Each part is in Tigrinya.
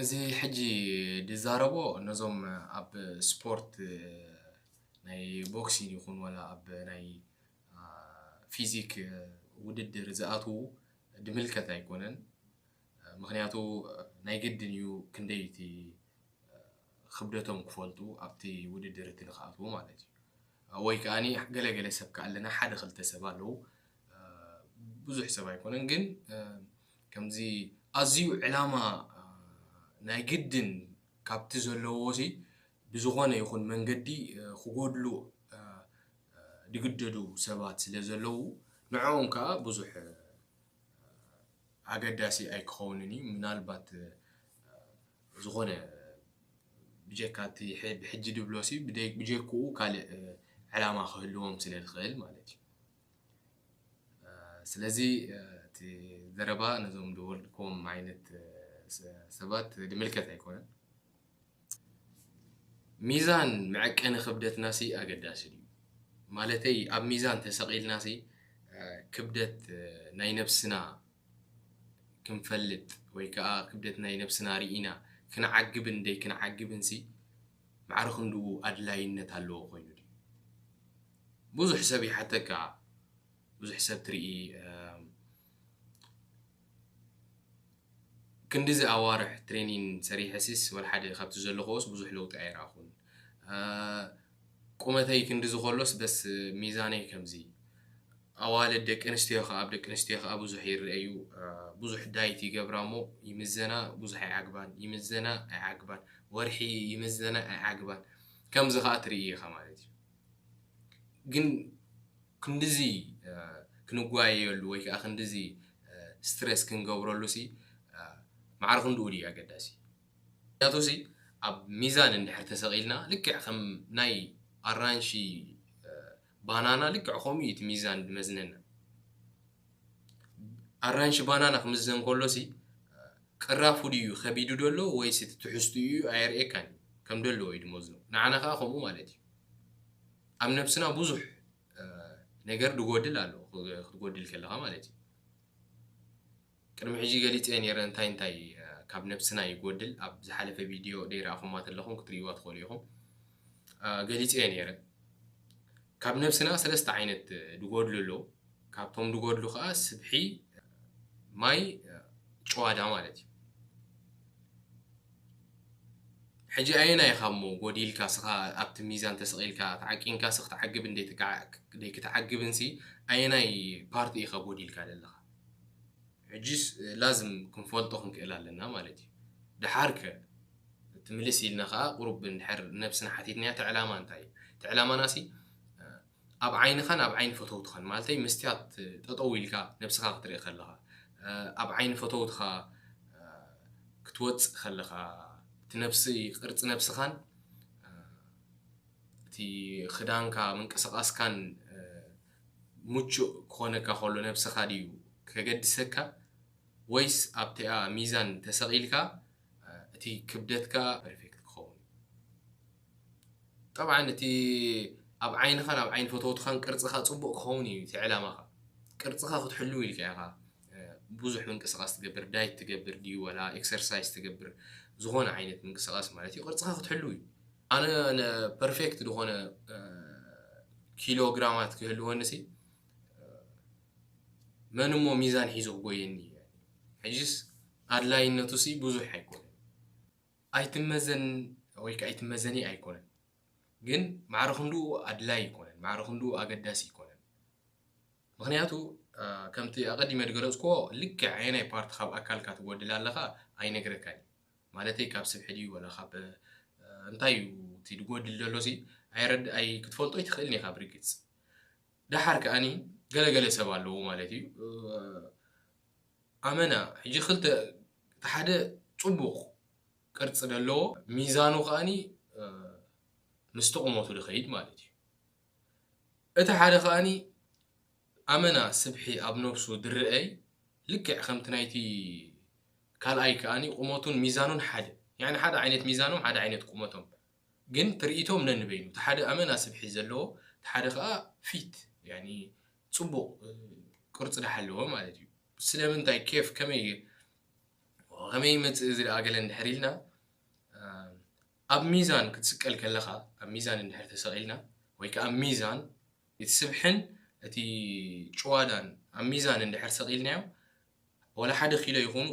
እዚ ሕጂ ዝዛረቦ ነዞም ኣብ ስፖርት ናይ ቦክሲን ይኹን ዋላ ኣብ ናይ ፊዚክ ውድድር ዝኣትዉ ድምልከት ኣይኮነን። ምኽንያቱ ናይ ግድን እዩ ክንደይቲ ክብደቶም ክፈልጡ ኣብቲ ውድድር እቲ ንክኣትዉ ማለት እዩ። ወይ ከዓኒ ገለገለ ሰብ ከኣለና ሓደ ክልተ ሰብ ኣለዉ። ብዙሕ ሰብ ኣይኮነን፣ ግን ከምዚ ኣዝዩ ዕላማ ናይ ግድን ካብቲ ዘለዎ ሲ ብዝኾነ ይኹን መንገዲ ክጎድሉ ድግደዱ ሰባት ስለ ዘለዉ ንዕኦም ከዓ ብዙሕ ኣገዳሲ ኣይክኸውንን እዩ። ምናልባት ዝኾነ ብጀካ እቲ ብሕጂ ድብሎ ሲ ብጀክኡ ካልእ ዕላማ ክህልዎም ስለ ዝኽእል ማለት እዩ። ስለዚ እቲ ዘረባ ነዞም ዝወልድኩም ዓይነት ሰባት ድምልከት ኣይኮነን። ሚዛን መዐቀኒ ክብደትና ሲ ኣገዳሲ ድዩ? ማለተይ ኣብ ሚዛን ተሰቒልና ሲ ክብደት ናይ ነብስና ክንፈልጥ ወይ ከዓ ክብደት ናይ ነብስና ርኢና ክንዓግብን ደይ ክንዓግብን ሲ ማዕረ ክንድኡ ኣድላይነት ኣለዎ ኮይኑ ድዩ? ብዙሕ ሰብ ይሓተካ፣ ብዙሕ ሰብ ትርኢ ክንዲዚ ኣዋርሕ ትሬኒን ሰሪሐ ሲስ ወላ ሓደ ካብቲ ዘለኹዎስ ብዙሕ ለውጢ ኣይረኣኹን። ቁመተይ ክንዲ ዝኸሎስ በስ ሚዛነይ ከምዚ ኣዋልድ ደቂ ኣንስትዮ ከዓ ኣብ ደቂ ኣንስትዮ ከዓ ብዙሕ ይረአዩ። ብዙሕ ዳይት ይገብራ እሞ ይምዘና ብዙሕ ኣይዓግባን፣ ይምዘና ኣይዓግባን፣ ወርሒ ይምዘና ኣይዓግባን። ከምዚ ከዓ ትርኢ ኢኻ ማለት እዩ። ግን ክንድዚ ክንጓየየሉ ወይ ከዓ ክንድዚ ስትረስ ክንገብረሉ ሲ ማዕረ ክንድኡ ድዩ ኣገዳሲ? ምክንያቱ ሲ ኣብ ሚዛን እንድሕር ተሰቒልና ልክዕ ከም ናይ ኣራንሺ ባናና ልክዕ ከምኡ እዩ እቲ ሚዛን ዝመዝነና። ኣራንሺ ባናና ክምዘን ከሎ ሲ ቅራፉ ድዩ ከቢዱ ደሎ ወይስ እቲ ትሕዝቱ እዩ ኣየርእየካን እዩ ከም ደለዎ እዩ ድመዝኖ። ንዓና ከዓ ከምኡ ማለት እዩ። ኣብ ነብስና ብዙሕ ነገር ድጎድል ኣሎ ክትጎድል ከለካ ማለት እዩ። ቅድሚ ሕጂ ገሊፀ ነረ እንታይ እንታይ ካብ ነብስና ይጎድል ኣብ ዝሓለፈ ቪድዮ ደይረኣኹማ ተለኹም ክትርእይዋ ትኽእሉ ኢኹም። ገሊፀ ነረ ካብ ነብስና ሰለስተ ዓይነት ድጎድሉ ኣለዉ። ካብቶም ድጎድሉ ከዓ ስብሒ፣ ማይ፣ ጭዋዳ ማለት እዩ። ሕጂ ኣየና ኢኻ እሞ ጎዲልካ ስኻ ኣብቲ ሚዛን ተሰቒልካ ተዓቂንካ ስኽ ትዓግብን ደይክትዓግብን ሲ ኣየናይ ፓርቲ ኢኻ ጎዲልካ ዘለኻ? ሕጂስ ላዝም ክንፈልጦ ክንክእል ኣለና ማለት እዩ። ደሓርከ ትምልስ ኢልና ከዓ ቁሩብ እንድሕር ነብስና ሓቲትናያ እቲ ዕላማ እንታይ እዩ? እቲ ዕላማና ሲ ኣብ ዓይንኻን ኣብ ዓይኒ ፈተውትኻን ማለተይ መስትያት ጠጠው ኢልካ ነብስኻ ክትርኢ ከለኻ ኣብ ዓይኒ ፈተውትኻ ክትወፅእ ከለኻ እቲ ነብሲ ቅርፂ ነብስኻን እቲ ክዳንካ ምንቅስቃስካን ምቹእ ክኾነካ ከሎ ነብስኻ ድዩ ከገድሰካ ወይስ ኣብቲኣ ሚዛን ተሰቒልካ እቲ ክብደትካ ፐርፌክት ክኸውን? ጠብዓን እቲ ኣብ ዓይንኻን ኣብ ዓይኒ ፈተውትኻን ቅርፅኻ ፅቡቕ ክኸውን እዩ እቲ ዕላማኻ። ቅርፅኻ ክትሕልው ኢልካ ኢኻ ብዙሕ ምንቅስቃስ ትገብር፣ ዳይት ትገብር ድዩ ወላ ኤክሰርሳይዝ ትገብር፣ ዝኾነ ዓይነት ምንቅስቃስ ማለት እዩ። ቅርፅኻ ክትሕልው እዩ። ኣነ ፐርፌክት ዝኾነ ኪሎግራማት ክህልወኒ ሲ መን እሞ ሚዛን ሒዙ ክጎየኒ እዩ? ሕጂስ ኣድላይነቱ ሲ ብዙሕ ኣይኮነን። ኣይትመዘን ወይ ከዓ ኣይትመዘኒ ኣይኮነን፣ ግን ማዕረ ክንድኡ ኣድላይ ይኮነን፣ ማዕረ ክንድኡ ኣገዳሲ ይኮነን። ምክንያቱ ከምቲ ኣቀዲመ ዝገለፅክዎ ልክዕ ኣየናይ ፓርቲ ካብ ኣካልካ ትጎድል ኣለካ ኣይነግረካን እዩ። ማለተይ ካብ ስብሒ ድዩ ወላ ካብ እንታይ እዩ እቲ ዝጎድል ዘሎ ሲ ኣይረድ ኣይ ክትፈልጦ ኣይትኽእልን ኢኻ ብርግፅ። ደሓር ከኣኒ ገለገለ ሰብ ኣለዎ ማለት እዩ። ኣመና ሕጂ ክልተ እቲ ሓደ ፅቡቕ ቅርፂ ዘለዎ ሚዛኑ ከኣኒ ምስቲ ቁመቱ ዝኸይድ ማለት እዩ። እቲ ሓደ ከኣኒ ኣመና ስብሒ ኣብ ነብሱ ድረአይ ልክዕ ከምቲ ናይቲ ካልኣይ ከኣኒ ቁመቱን ሚዛኑን ሓደ ያኒ ሓደ ዓይነት ሚዛኖም ሓደ ዓይነት ቁመቶም ግን ትርኢቶም ነንበይኑ እቲ ሓደ ኣመና ስብሒ ዘለዎ እቲ ሓደ ከዓ ፊት ያኒ ፅቡቕ ቅርፂ ዝሓለወ ማለት እዩ። ስለምንታይ ኬፍ ከመይ ከመይ ይመፅእ እዚ ደኣ ገለ እንድሕር ኢልና፣ ኣብ ሚዛን ክትስቀል ከለኻ፣ ኣብ ሚዛን እንድሕር ተሰቒልና ወይ ከዓ ኣብ ሚዛን እቲ ስብሕን እቲ ጭዋዳን ኣብ ሚዛን እንድሕር ሰቒልናዮ፣ ወላ ሓደ ኪሎ ይኹኑ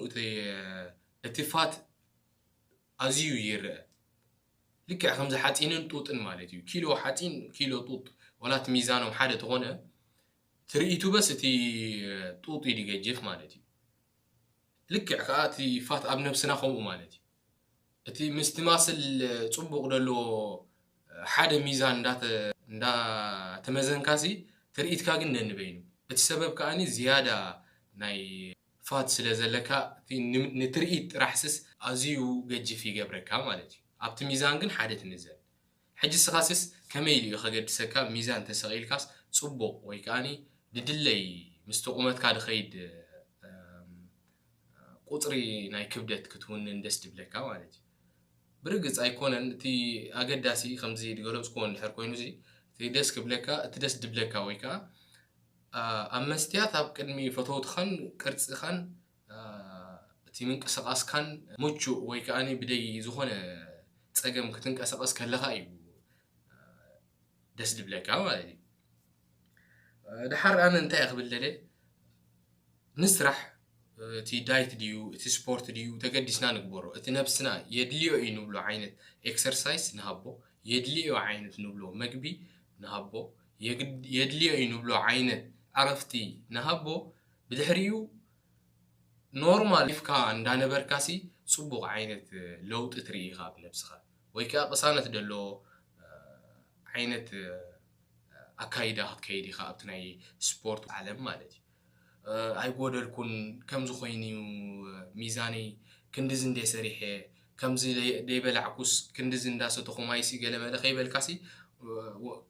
እቲ ፋት ኣዝዩ ይረአ። ልክዕ ከምዚ ሓፂንን ጡጥን ማለት እዩ። ኪሎ ሓፂን፣ ኪሎ ጡጥ፣ ወላ እቲ ሚዛኖም ሓደ ተኾነ፣ ትርኢቱ በስ እቲ ጡጥ እዩ ዝገጅፍ ማለት እዩ። ልክዕ ከዓ እቲ ፋት ኣብ ነብስና ከምኡ ማለት እዩ። እቲ ምስቲ ማስል ፅቡቕ ደሎ ሓደ ሚዛን እንዳተመዘንካሲ፣ ትርኢትካ ግን ነንበይኑ። እቲ ሰበብ ከዓኒ ዝያዳ ናይ ፋት ስለ ዘለካ፣ እቲ ንትርኢት ጥራሕስስ ኣዝዩ ገጅፍ ይገብረካ ማለት እዩ። ኣብቲ ሚዛን ግን ሓደ ትምዘን። ሕጂ ስኻስስ ከመይ ኢሉ እዩ ከገድሰካ? ሚዛን ተሰቒልካስ ፅቡቕ ወይ ከዓኒ ድድለይ ምስቲ ቁመትካ ድኸይድ ቁፅሪ ናይ ክብደት ክትውንን ደስ ድብለካ ማለት እዩ። ብርግፅ ኣይኮነን እቲ ኣገዳሲ፣ ከምዚ ድገለፅኩዎ እንድሕር ኮይኑ እዚ እቲ ደስ ክብለካ፣ እቲ ደስ ድብለካ ወይ ከዓ ኣብ መስትያት ኣብ ቅድሚ ፈተውትኻን ቅርፅኻን እቲ ምንቅስቃስካን ምቹእ ወይ ከዓ ብደይ ዝኾነ ፀገም ክትንቀሳቀስ ከለካ እዩ ደስ ድብለካ ማለት እዩ። ድሓር ኣነ እንታይ ክብል ደለ፣ ንስራሕ እቲ ዳይት ድዩ እቲ ስፖርት ድዩ ተገዲስና ንግበሮ። እቲ ነብስና የድልዮ እዩ ንብሎ ዓይነት ኤክሰርሳይስ ንሃቦ፣ የድልዮ ዓይነት ንብሎ መግቢ ንሃቦ፣ የድልዮ እዩ ንብሎ ዓይነት ዕረፍቲ ንሃቦ። ብድሕሪኡ ኖርማል ሊፍካ እንዳነበርካሲ ፅቡቕ ዓይነት ለውጢ ትርኢ ኢኻ ኣብ ነብስኻ። ወይ ከዓ ቅሳነት ደሎ ዓይነት ኣካይዳ ክትከይድ ኢኻ ኣብቲ ናይ ስፖርት ዓለም ማለት እዩ። ኣይጎደልኩን፣ ከምዚ ኮይኑ እዩ ሚዛነይ፣ ክንድዚ እንደ ሰሪሐ፣ ከምዚ ደይበላዕኩስ ክንድዚ እንዳሰተኹ ማይሲ ገለመለ ከይበልካሲ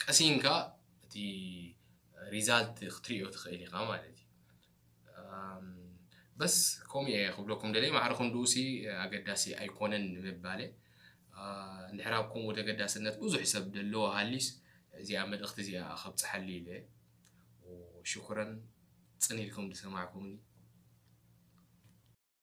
ቀሲንካ እቲ ሪዛልት ክትሪኦ ትኽእል ኢኻ ማለት እዩ። በስ ከምኡ እየ ክብለኩም ደለይ። ማዕረ ክንድኡሲ ኣገዳሲ ኣይኮነን ንምባለ። እንድሕር ኣብ ከምኡ ተገዳስነት ብዙሕ ሰብ ደለዎ ሃሊስ እዚኣ መልእኽቲ እዚኣ ከብፅሓሉ ኢለ። ሽኩረን ፅን ኢልኩም ዝሰማዕኩምኒ።